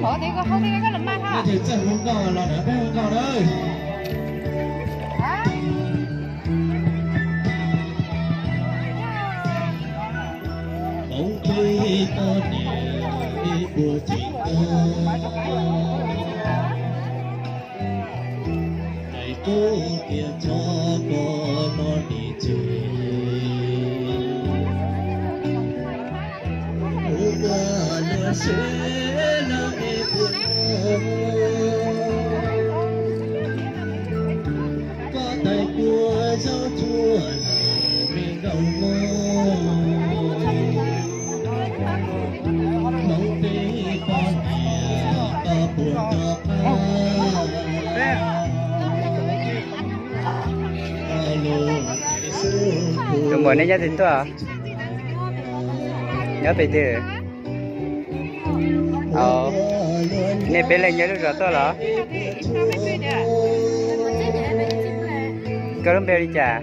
Tus txawj hu nkauj los nrog peb hu nkauj na. Hmoob peb poj niam ib puag tseem tag, hais qub tias txhob koj no nim tsev. Ua luag seb lawm me puas tau, koj tais kua zaub tsuag lawm me nkauj mog. Hmoob peb poj niam koj puas nco qab. Tus muam nej nyob twg tuaj? Nyob pem twg? Nej peb leeg nyob lub zos tuaj los? Koj lub npe hu li cas?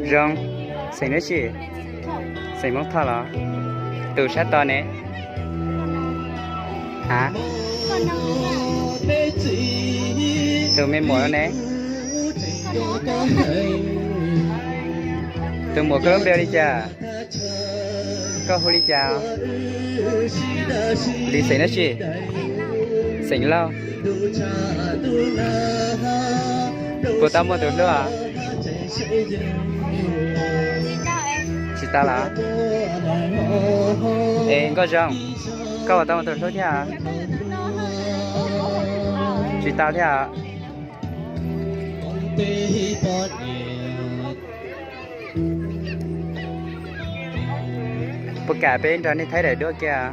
Zoo, xeem dab tsi? Xeem Hmoob Thoj los? Tus sab tod ne? Ha? Tus me muam no ne? Tus muam koj lub npe hu li cas? Koj hu li cas? Li xeem dab tsi? Xeem Lauj. Puas tau muaj tus hlub? Tsis tau los? Es Nkauj Zoo, koj puas tau muaj tus hlub thiab? Tsis tau thiab. Puas kam peb nrog nej thaij daim duab kiag?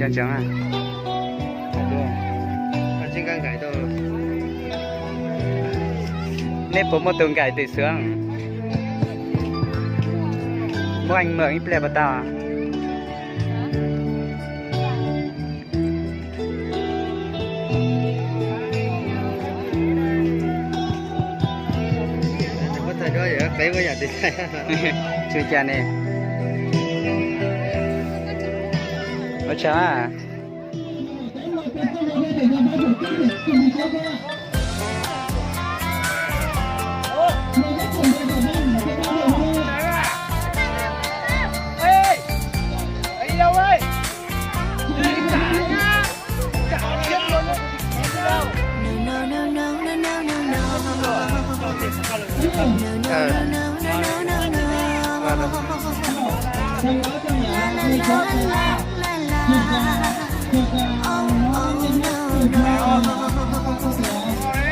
Cov ntseeg, nej puas muaj tus nkaim twm xwb? Muaj, maj mam ib pliag puas tau? Tsis cas ne. Ua tsaug.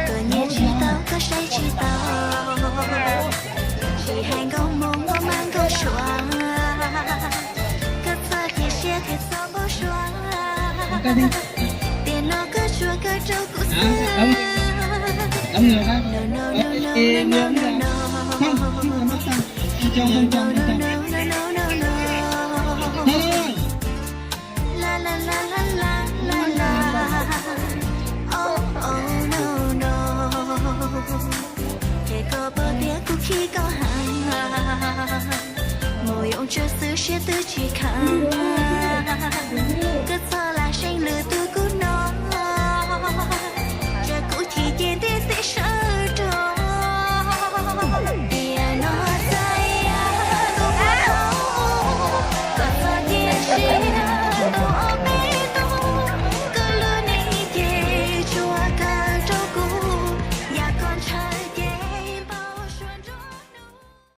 Koj nyiam tsis tau, koj saib tsis tau, tsis hais nkauj Hmoob muaj mas nkauj Suav, koj txhob cia siab thiab txhob npau suav, tiam no koj tsuas kawm rau kuv xwb. Ces koj paub tias kuv khib koj heev, mus yoo tsawg xwb siab twb tsis kheev, koj txhob lam seev lwm tus